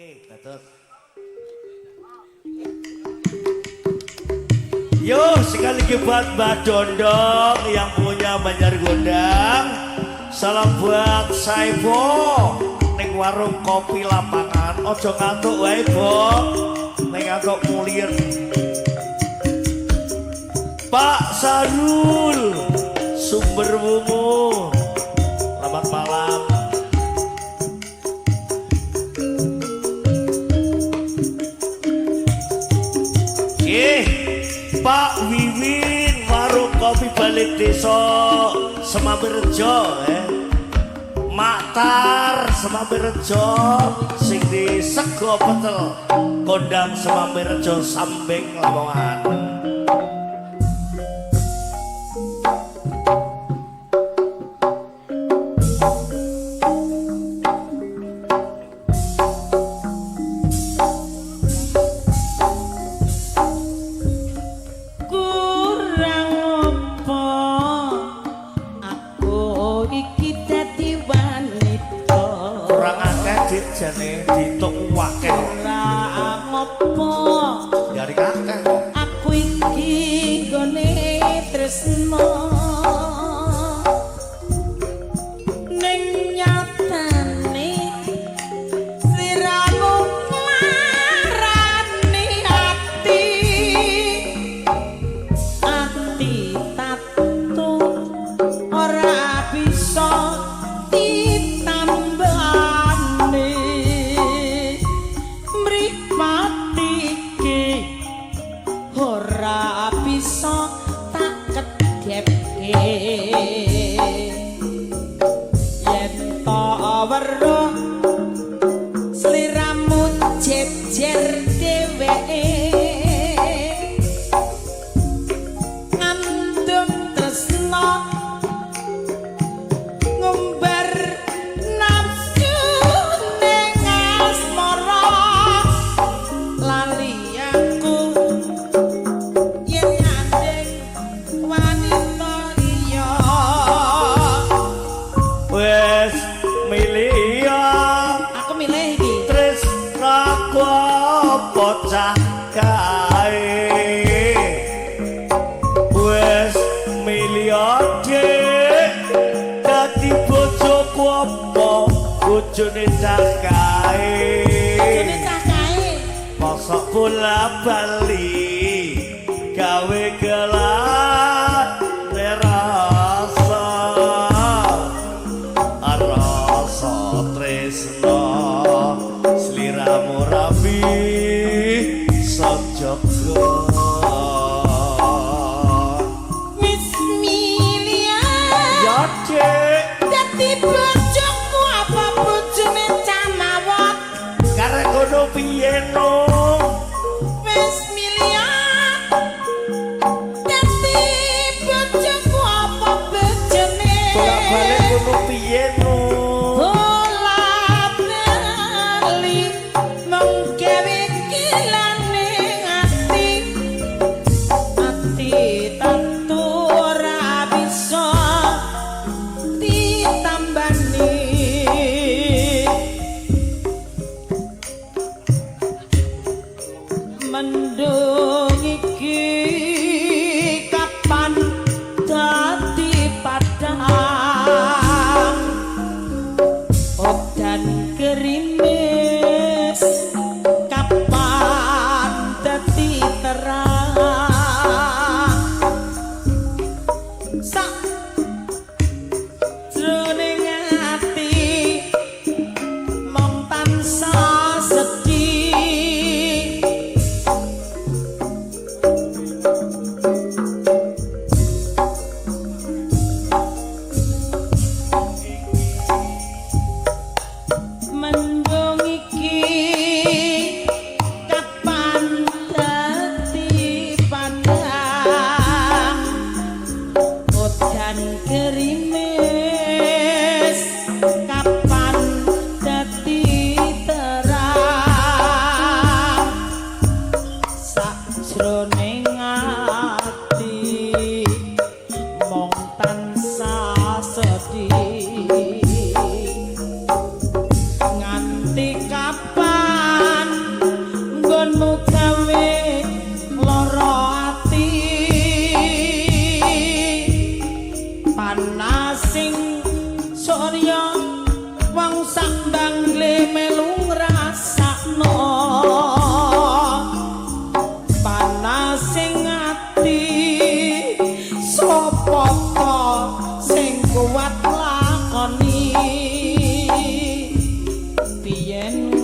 Oke, dados. Yo, sekali lagi buat Mbak Dondong yang punya Banjar Gondang. Salam buat Saibo ning warung kopi lapangan. Ojo ngantuk wae, Bo. Ning ngantuk mulir. Pak Sarul Sumber Wungu. Selamat malam. Pak Wiwin warung kopi balik desa Semampirejo Maktar Semampirejo sing di sego pecel kondang Semampirejo Sambeng Lamongan. Kurang apa aku iki dadi wanita, Kurang akeh dik jane dituk akeh. Kurang apa Dari akeh kok. Aku iki nggone tresno, ning nyatane sliramu nglarani ati, ati tatu ora bisa ditambani, mripat iki ora bisa tak kedhepke, yen to weruh sliramu jejer dheweke, ngandung tresno ngumbar nafsu ning asmara, lali aku yen nyanding wanita liya. Wes milih Aku milih iki. Tresnaku apa cah kae, wes milih dik dadi bojoku apa bojone cah kae. Bojone cah kae. Mosok bola bali gawe gelar rasa rasa tresno sliramu rabi sajaga. Wis milih Ya dik, dadi bojoku apa bojone cah mawon. Karek kono piye no? Wis milih dadi bojoku apa bojone Bolak-balik kono piye no? Bola bali mung gawe gilane ati, ati tatu ora bisa ditambani, mendung iki kapan dadi padang, udan gerimis kapan dadi terang, sak jroning ati mung tansah sedih. Mendung iki kapan dadi padang, udan gerimis kapan dadi terang.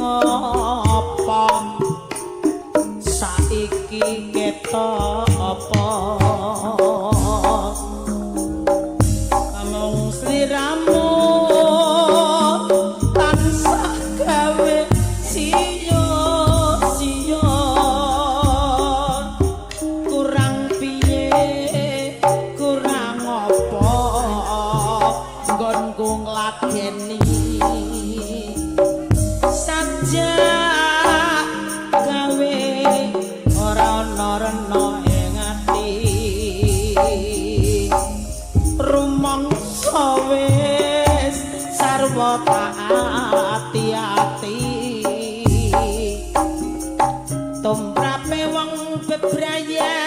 Ngopo saiki ketok apa? Mung sliramu tansah gawe siyo-siyo. Kurang piye, kurang apa nggonku ngladeni? Sajak gawe ora ana rena ing ati, rumangsa wis sarwa tak ati-ati. Tumrape wong bebrayan.